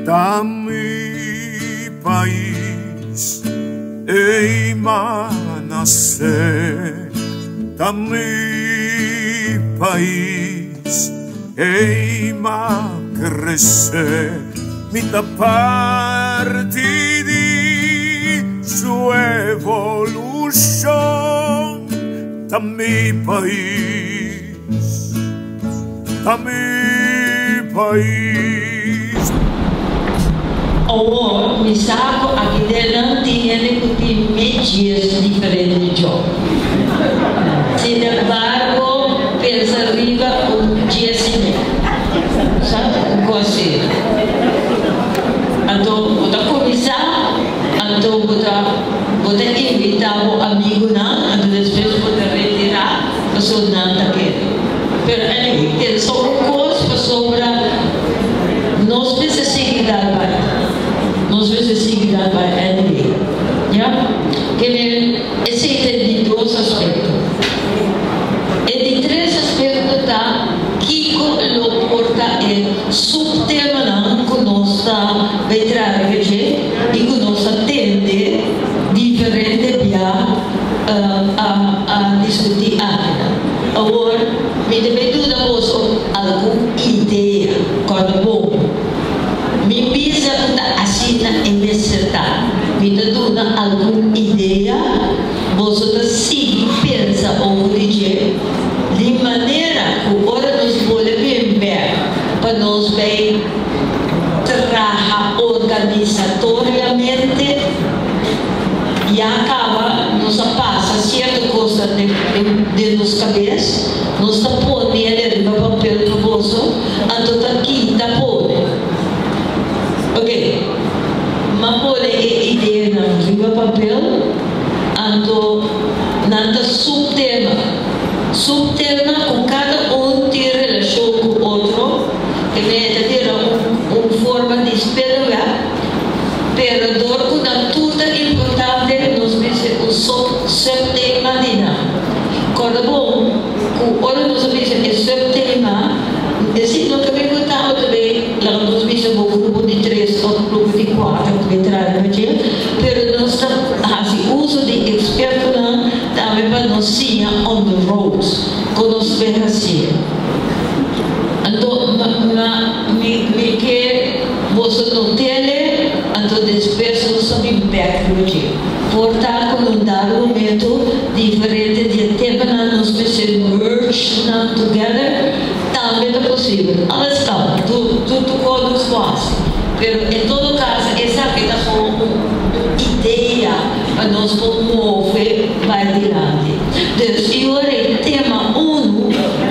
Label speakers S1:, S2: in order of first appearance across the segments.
S1: Ta mi pais, ei m'a nase. Ta mi pais, ei m'a krese. Mi ta parti di su evolushon. Ta mi pais, ta mi pais.
S2: Awor mi sa ku aki den nan tin hende ku tin mechies diferente djo. Sin embargo, pensa riba un djesime. Sa un kos asina. Anto bo ta kuminsá, anto bo ta bo ta invitá bo amigunan, anto despues bo ta retirá pasobra nan ta kere. Pero anyway, pensa un kos pasobra nos mester sigui dal bai. Nos mester sigui dal bai anyway. Ya? Ke men esei ta e di dos aspekto. E di tres aspekto ta kiko lo por ta e suptemanan ku nos ta bai traha riba dje i ku nos ta tende diferente bia a diskutí akinan. Awor mi ta bai duna boso algun idea. Kòrda bon, mi bisa ku ta asina e mester ta. Mi ta duna algun idea, boso ta sigui pensa over di dje, di manera ku ora nos bole bin bèk pa nos bai traha organisatoriamente, ya kaba nos a pasa sierto kosnan den nos kabes, nos ta pone el riba papel pa boso, anto ta kita pone. Ok, m'a pone e ideanan riba papel, anto nan ta subtema. Subtema ku kada un tin relashon ku otro, e mei ta bira un forma di spelweb, pero dor ku nan tur ta importante nos mester un subtema di nan. Kòrda bon ku ora nos a bisa e subtema, esei no ta bin ku tabata bay laga nos bisa bo grupo di tres òf grupo di kuater ku bay traha riba dje, pero nos ta hasi uso di ekspertonan tambe pa nos siña on the ropes kon nos bay hasié. Anto ma mi ke boso notele, anto despues nos ta bin bek riba dje. Por ta ku un dado momento diferente di e temanan nos mester merge nan together, tambe ta posibel. Alles kan, tur tur kos nos por hasi. Pero en todo caso esaki ta gewoon un idea pa nos por move bai dilanti. Dus e ora e tema unu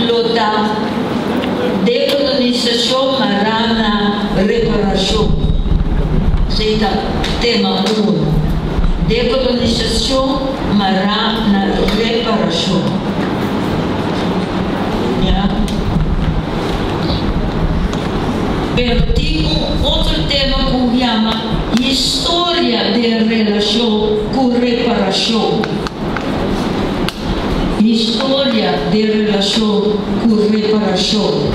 S2: lo ta Dekolonisashon mará na reparashon. Esei ta tema unu. Dekolonisashon mará na reparashon. Ya. Pero tin un otro tema ku yama Historia den relashon ku reparashon. Historia den relashon ku reparashon.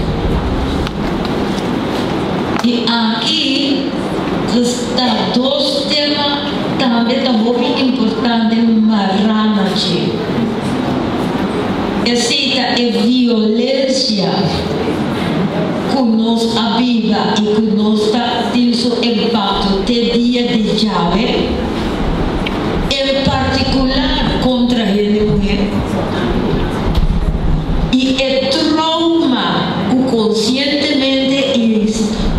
S2: I aki ta dos tema tambe ta hopi importante mará na dje. Esei ta e violensia ku nos a biba i ku nos ta tin su impakto te dia di djawe, en partikular kontra hende muhé, i e trouma ku konsientemente i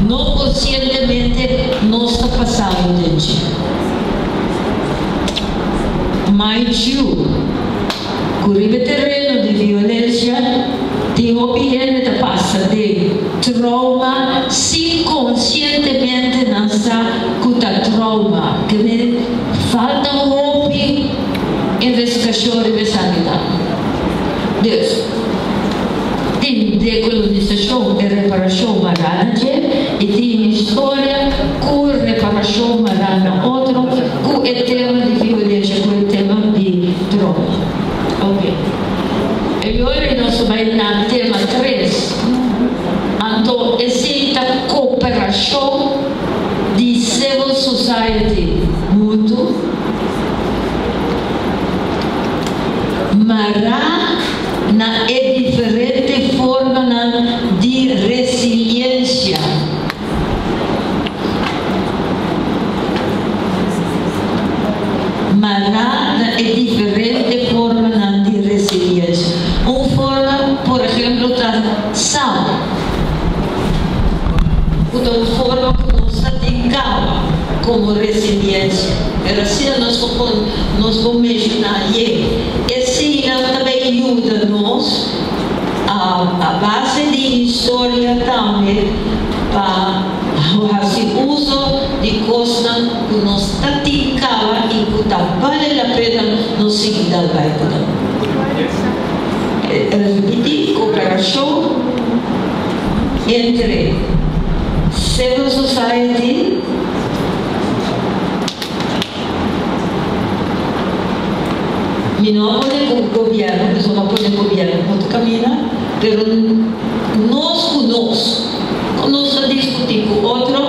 S2: no konsientemente nos ta pasando den dje. Mind you, ku riba e tereno di violensia tin hopi hende ta pasa den trouma sin konsientemente nan sa. Reflekshon riba esaki ta. Dus, tin dekolonisashon i reparashon mará na dje i tin historia ku reparashon mará na otro ku e tema di violensia, ku e tema di trauma. Ok. E ora nos ta bai na tema tres. Anto esei ta koperashon di civil society huntu mará na e diferente formanan di resiliensia. Mará na e diferente formanan di resiliensia. Un forma, por ehempel, ta sal, ku ta un forma ku nos ta tin kaba komo resiliensia. Pero asina nos por pon, nos por menshoná aye. Eseinan ta bay yuda nos a base di historia tambe pa hasi uso di kosnan ku nos ta tin kaba i ku ta bale la pena nos sigui dal bai ku nan. Ripití, koperashon entre civil society, Mi no a pone ku gobièrnu, pasobra mi a pone gobièrnu otro kaminda, pero nos ku nos, ku nos ta diskutí ku otro,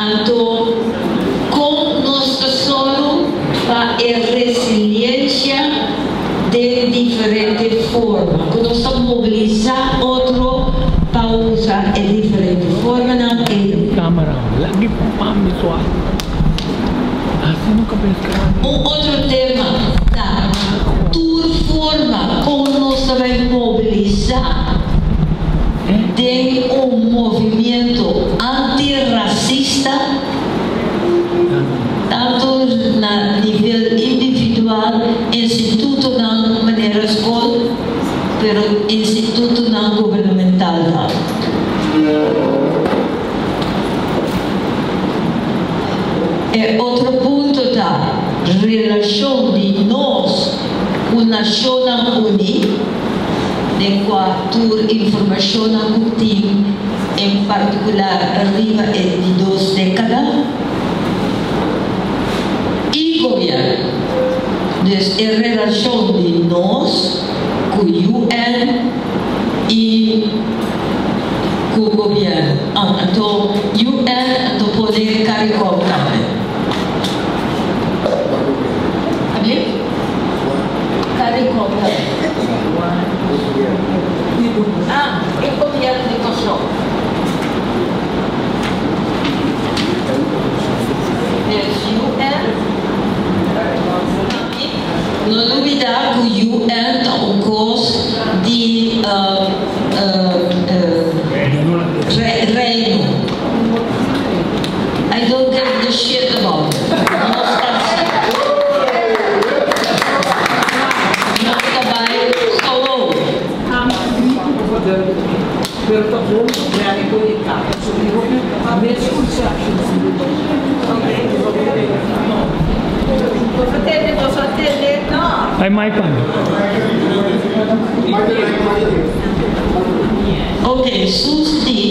S2: anto kon nos ta sòru pa e resiliensia den diferente forma, ku nos ta mobilisá otro pa usa e diferente formanan ei. Un otro tema ta tur forma kon nos ta bai mobilisá den un movimiento antirasista, tantu na nivel individual, institutonan manera skol, pero institutonan gubernamental tambe. E otro punto ta relashon di nos ku Nashonnan Uní, den kua tur informashonnan ku tin, en partikular riba e di dos dékada, i gobièrnu. Dus e relashon di nos ku UN i ku gobièrnu. Anto UN anto pone Caricom tambe. Abie? Caricom tambe. Ah, e gobièrnu di Kòrsou. Dus UN No lubida ku UN ta un kos di Reino. I don't give a shit about it. Nos ta si. Nos ta bai solo.
S3: Ay mai pan.
S2: Ok, sus di,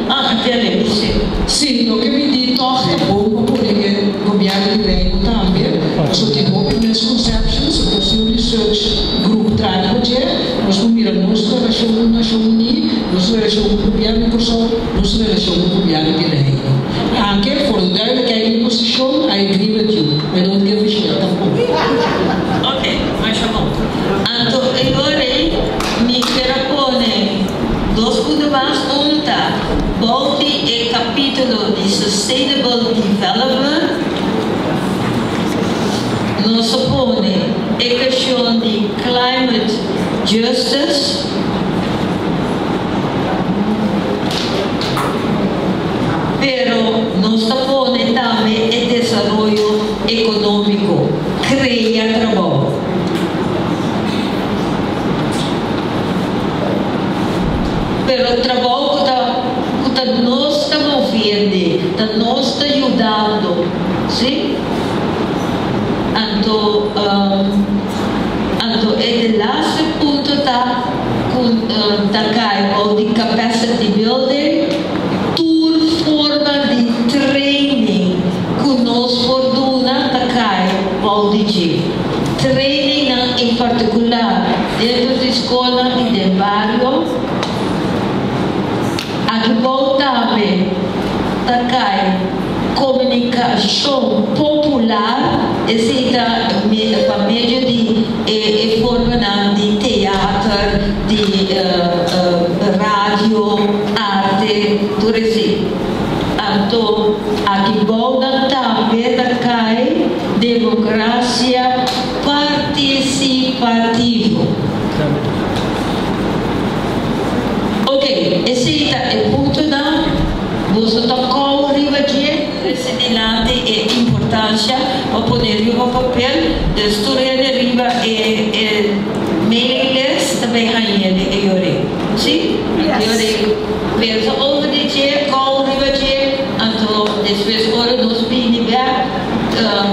S2: ah, tele, si.
S4: Sí, loke mi di tòg ta bon pa pone e gobièrnu di Reino tambe, pasobra tin hopi misconceptions, anto si un research group traha riba dje, nos por mira nos relashon ku Nashon Uní, nos relashon ku gobièrnu di Kòrsou, nos relashon ku gobièrnu di Reino. Anke, for de duidelijkheid mi posishon, I agree with you, I don't give a shit tampoko.
S2: Ok, masha bon. Anto e ora ei mi kier a pone dos punto mas, un ta bou di e capítulo di Sustainable Development, nos a pone e cuestion di Climate Justice, pero nos ta pone tambe e desaroyo económico, crea trabou. Pero trabou ku ta ku ta nos ta moviende, ta nos ta yudando, si? Anto, anto e laatste punto ta ku ta kai bou di capacity building, tur forma di training ku nos por duna ta kai bou di dje. Training nan en partikular dentro di skol i den bario. Aki bou tambe ta kai komunikashon popular, esei ta pa medio di e formanan di teater, di radio, arte, tur esei. Anto aki bou nan tambe ta kai demokrasia partisipativo. Ok, esei ta e puntonan. Boso ta kou riba dje, trese dilanti e importansia pa pone riba papel, dus tur hende riba e e mailing list ta bay hañ'e e yore. Si?
S4: Yes.
S2: Yore pensa over di dje, kou riba dje, anto despues ora nos bini bek,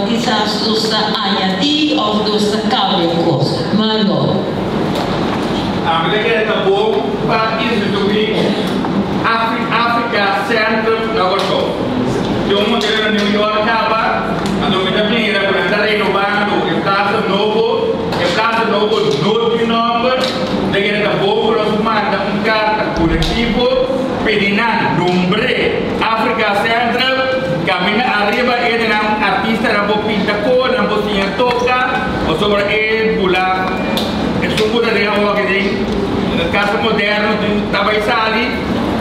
S2: kisas nos ta añadí òf nos ta kambia kos. Ma no.
S3: Ami ta kere ta bon pa instituí Africa Centrum na Kòrsou. Tin un modelo na New York kaba, anto mi ta mira ku nan ta renobando e plaza nobo. E plaza nobo no tin nòmber. Mi ta kere ta bon pa nos manda un karta kolektivo pidi nan nombr'é Africa Centrum. Kaminda ariba e ta nan artistanan por pinta kor, nan por siña toka, pasobra e bula. Esun ku ta den awor den kasa moderno tin ta bai sali,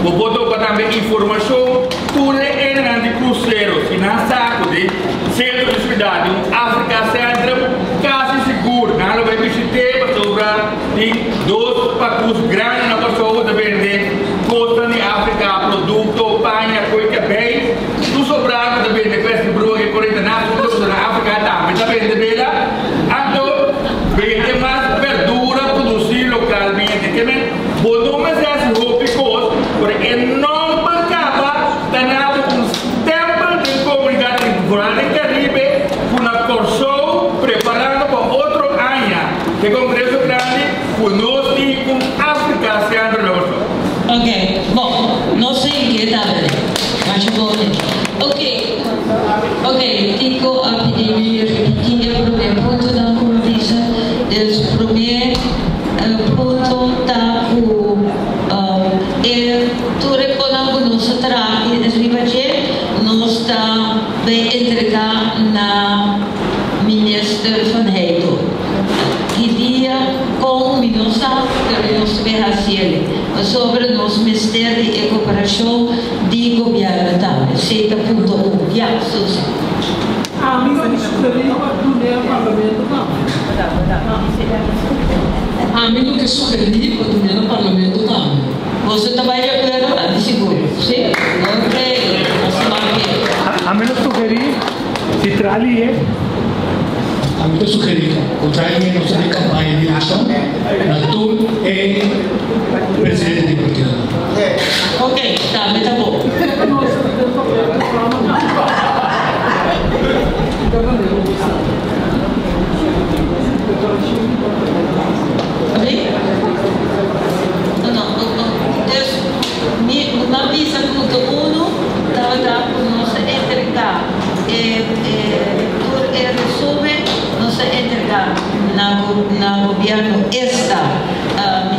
S3: bo por topa tambe informashon tur e enanan di krusero. Si nan sa ku den sentro di siudat tin un Afrika Centrum, kasi sigur nan lo bai bishit'é pasobra tin dos pakus grandi na Kòrsou ku ta bende kosnan di Afrika, produkto, paña, koi kabei. Tur sobrá ku ta bende kos di brua ke korenta na Afrika, na Afrika tambe ta bende bela. Anto, bende mas berdura produsí lokalmente. Ke men, bo no mester hasi hopi kos, pero e nòmber kaba ta nabo un stèmpel den komunidat di vooral den Karibe ku na Kòrsou preparando pa otro aña e kongreso grandi ku nos tin un Afrika Centro na Kòrsou.
S2: Ok, bon, nos ta inkietá bèrdè. Masha bon. Ok. Ok, Tico a pidi mi ripití e promé puntonan ku mi bisa. Dus promé punto ta ku e tur e konan ku nos a traha riba dje, nos ta bai entregá na Minister van Heydoorn. Ki dia, kon, mi no sa, pero nos ta bai hasi el'e. Pasobra nos mester di e koperashon Di gobierno tambe. Esey ta punto un. Ya, Susi.
S5: Ami ta sugerí pa dun'é al Parlamento tambe.
S4: Ami lo ke sugerí pa dun'é na Parlamento tambe.
S2: Boso ta bai di akuerdo? Ami sigur. Si? Ok. Nos ta papia.
S6: Ami lo sugerí si traha lihe.
S7: Ami ta sugerí ku traha lihe nos ta den kampaña di elekshon na tur e presidente di partidonan.
S2: Ok, tambe ta bon. Dus, mi a bisa punto uno tabata ku nos a entregá e tur e resumen nos a entregá na gobièrnu esta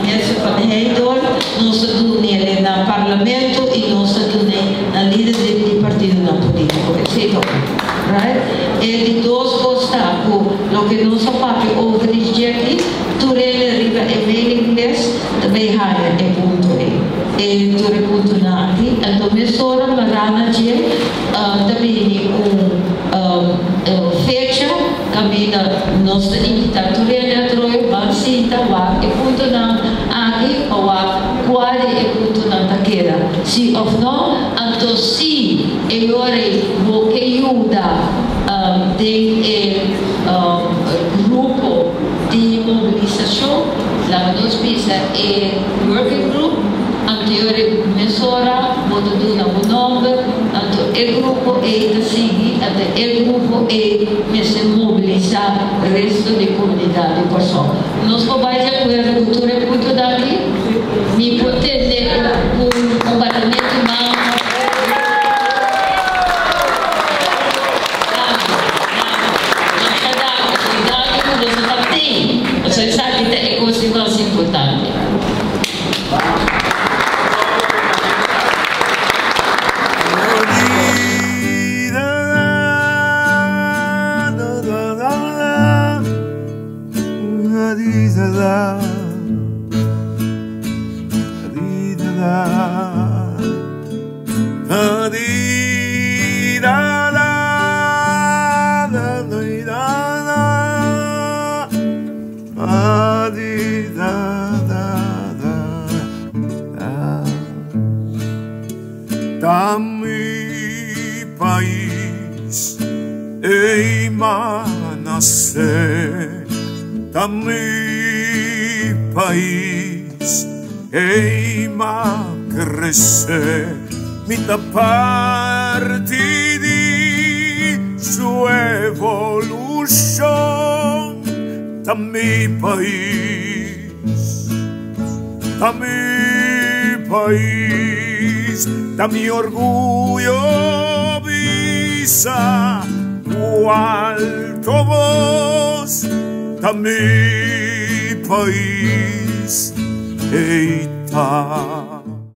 S2: Minister van Heydoorn. Nos a dun'e na Parlamento y nos a dun'e na lider di partidonan politico. Esey ta un. Right? E di dos cos ta cu loke nos a papia over di dje aki, tur hende riba e mailing list ta bay haya e punto ey. E tur e puntonan aki. Anto mesora mará na dje ta bini un fecha caminda nos ta invita tur hende atrobe ban sinta wak e puntonan aki pa wak kua di e puntonan ta keda si òf no. Anto si e ora ei bo ke yuda den e grupo di mobilisashon, laga nos bisa e working group, anto e ora ei mesora bo ta duna bo nòmber, anto. E grupo ei ta sigui, anto e grupo ei mester mobilisá resto di komunidat di Kòrsou. Nos por bai di akuerdo ku tur e puntonan aki? Mi por tende un batimentu man? Danki, danki. Masha danki. Danki ku boso ta tin, pasobra esaki ta e kos di mas importante.
S1: Ta mi pais, ei m'a nase. Ta mi pais, ei m'a krese. Mi ta parti di su evolushon. Ta mi pais, ta mi pais, ta mi orguyo bisa ku alto bos, ta mi pais, ei ta.